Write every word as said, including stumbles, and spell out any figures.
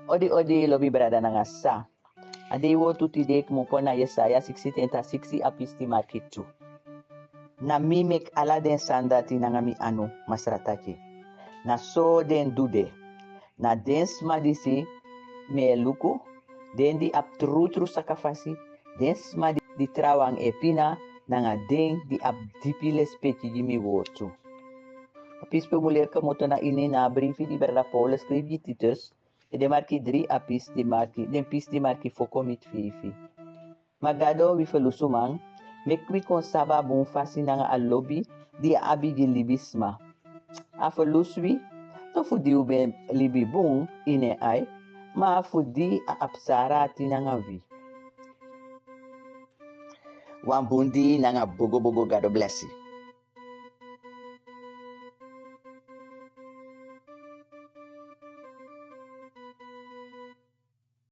Odi odi lobi brada nanga sa. A dei wortu tide kmopo na Yesaya siksi tenta siksi a pisi di marki tu. Na mi meki ala den sani dati nanga mi anu, Masra taki. Na so den du de. Na den sma disi mi e luku, den di abi trutru sakafasi, den sma di, di trawan e pina, nanga den di abi dipi lespeki gi mi wortu. A pisi pe un mus leri komoto na ini na a brifi di brada Paulus skrifi gi Titus, e den marki dri a pisi di marki, den pisi di marki fo kon miti feifi. Ma Gado wi ferlusuman, meki wi kon sabi a bun fasi nanga a lobi di a abi gi libisma. A ferlusu wi, no fu di un ben libi bun ini en ai, ma fu di a abi sara ati nanga wi. Wan bun dei nanga bogobogo Gado blesi.